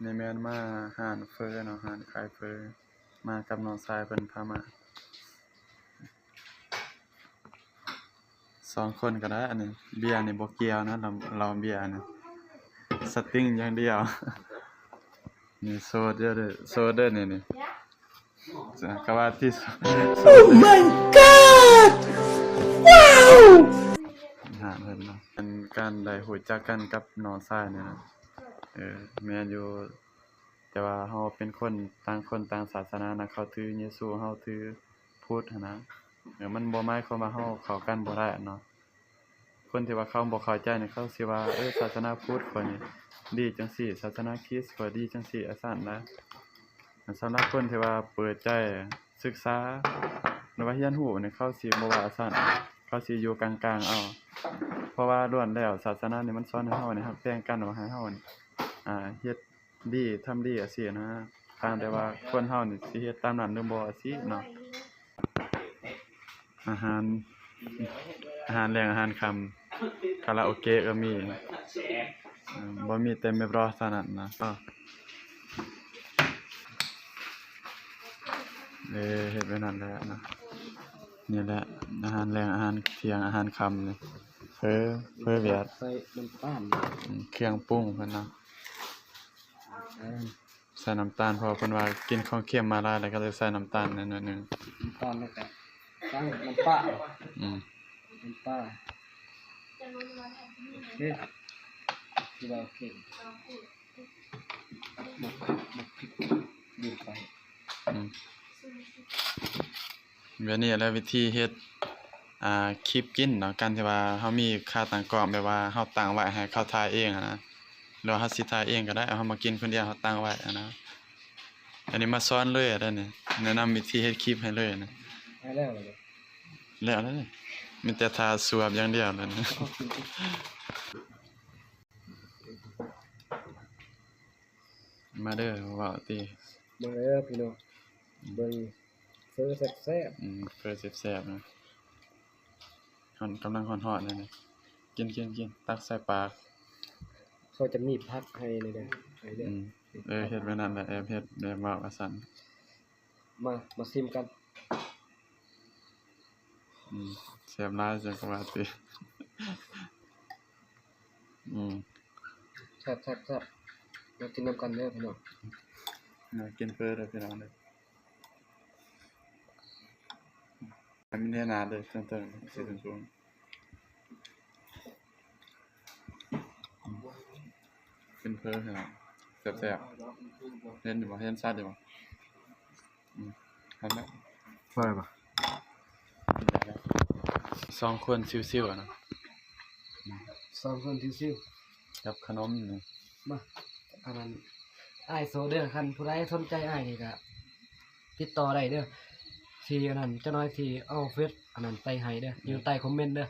ນີ້ແມ່ນມາຮ້ານເຝີເນາະ ຮ້ານຂາຍເຝີ ມາກັບນ້ອງຊາຍເພິ່ນພາມາ ສອງຄົນກໍໄດ້. ອັນນີ້ເບຍນີ້ບໍ່ກ່ຽວນະ ເຫຼົ້າເບຍນີ້ ສະຕິງຢ່າງດຽວ. ນີ້ໂຊດເດີ ໂຊດເດີນີ້ ນີ້ ກະວ່າທີ່ Oh my god ວ້າວ ຫາເພິ່ນເນາະ ເປັນການໄດ້ຮູ້ຈັກກັນກັບນ້ອງຊາຍນີ້ນະ. ເອີ ແມ່ນຢູ່ ແຕ່ວ່າເຮົາເປັນຄົນຕ່າງຄົນຕ່າງສາສະໜານະ ເຂົາຖືເຢຊູ ເຮົາຖືພຸດຫັ້ນນະ. ເອີ ມັນບໍ່ໝາຍຄວາມວ່າເຮົາເຂົ້າກັນບໍ່ໄດ້ເນາະ. ຄົນທີ່ວ່າເຂົາບໍ່ເຂົ້າໃຈນີ້ ເຂົາຊິວ່າ ເອີ ສາສະໜາພຸດຂ້ອຍນີ້ດີຈັ່ງຊີ້ ສາສະໜາຄຣິດຂ້ອຍດີຈັ່ງຊີ້ ອາຊັ້ນນະ. ສຳລັບຄົນທີ່ວ່າເປີດໃຈສຶກສາ ຫຼືວ່າຮຽນຮູ້ນີ້ ເຂົາຊິບໍ່ວ່າອາຊັ້ນ ເຂົາຊິຢູ່ກາງໆເອົາ. ເພາະວ່າລ້ວນແລ້ວສາສະໜານີ້ມັນສອນໃຫ້ເຮົານີ້ຮັກແພງກັນ ວ່າໃຫ້ເຮົານີ້ ອ່າ ເຮັດ ດີ ທຳດີຈັ່ງຊີ້ນະ ຕ່າງແຕ່ວ່າຄົນເຮົານີ້ຊິເຮັດຕາມນັ້ນຫຼືບໍ່ຈັ່ງຊີ້ເນາະ. ອາຫານ ອາຫານແລງອາຫານຄ່ຳ ຄາຣາໂອເກະກໍມີ ເອີ ບໍ່ມີແຕ່ແມ່ບຣອສເທົ່ານັ້ນນະ. ເອີ ເຮັດໄວ້ນັ້ນແຫຼະນະ. ນີ້ແຫຼະ ອາຫານແລງ ອາຫານທ່ຽງ ອາຫານຄ່ຳນີ້ ເຝີ ເຝີຫວຽດ ໃສ່ນ້ຳຕານ ອືມ ເຄື່ອງປຸງເພິ່ນເນາະ. ໃສ່ນ້ຳຕານ ເພາະວ່າເພິ່ນວ່າກິນຂອງເຄັມມາຫຼາຍ ແລ້ວກໍເລີຍໃສ່ນ້ຳຕານໜ້ອຍໜຶ່ງ. ນ້ຳຕານ ແລ້ວກໍຕັ້ງນ້ຳປາ ອືມ ນ້ຳປາ ໂອເຄ ຖືວ່າໂອເຄ. ໝາກ ໝາກພິກ ບີບໃສ່ ອືມ. ແບບນີ້ແຫຼະວິທີເຮັດ ອ່າ ຄລິບກິນເນາະ ການທີ່ວ່າເຮົາມີຂາຕັ້ງກ້ອງ ແບບວ່າເຮົາຕັ້ງໄວ້ໃຫ້ເຂົາຖ່າຍເອງຫັ້ນນະ ຫຼືວ່າເຮົາຊິຖ່າຍເອງກໍໄດ້ ເອົາ ເຮົາມາກິນຄົນດຽວ ເຮົາຕັ້ງໄວ້ຫັ້ນນະ. ອັນນີ້ມາສອນເລີຍເດ້ນີ້ ແນະນຳວິທີເຮັດຄລິບໃຫ້ເລີຍນະ. ແລ້ວ ແລ້ວ ແລ້ວເດ້ ມີແຕ່ຖ້າສວບຢ່າງດຽວແລ້ວນີ້. ມາເດີ ເວົ້າຕິ ມາເດີພີ່ນ້ອງ ເບິ່ງເຝີແຊບໆ. ອືມ ເຝີແຊບໆນະ ຮ້ອນ ກຳລັງຮ້ອນໆເລີຍນີ້. ກິນໆໆ ຕັກໃສ່ປາກ. ເຂົາຈະມີຜັກໃຫ້ເດີ ໃຫ້ເດີ. ອືມ ເອີ ເຮັດແບບນັ້ນແຫຼະ ແອບເຮັດແບບເວົ້າວ່າຊັ້ນ. ມາ ມາຊີມກັນ. ອືມ ແຊບຫຼາຍ ຈັ່ງກະວ່າຕິ. ອືມ ແຊບໆໆ ມາກິນນຳກັນເດີພີ່ນ້ອງ ມາກິນເຝີເດີພີ່ນ້ອງເດີ. ໃຫ້ມັນເຫັນໜ້າເດີ ເທິງໆ ສີສູງໆ. ອືມ ກິນເຝີເນາະ ແຊບໆ. ເຫັນຢູ່ບໍ່? ເຫັນຊັດຢູ່ບໍ່? ອືມ ເຫັນແລ້ວ ພໍແລ້ວບໍ່? ກິນໄດ້ແລ້ວ ສອງຄົນຊິວໆນະ. ສອງຄົນຊິວໆ ກັບຂະໜົມນີ້. ມາ ອັນນັ້ນ ອ້າຍໂຊເດີ ຄັນຜູ້ໃດສົນໃຈອ້າຍນີ້ກະຕິດຕໍ່ໄດ້ເດີ ທີ່ອັນນັ້ນ ຈັກໜ້ອຍຊິເອົາເຟສອັນນັ້ນໃສ່ໃຫ້ເດີ ຢູ່ໃຕ້ຄອມເມັນເດີ.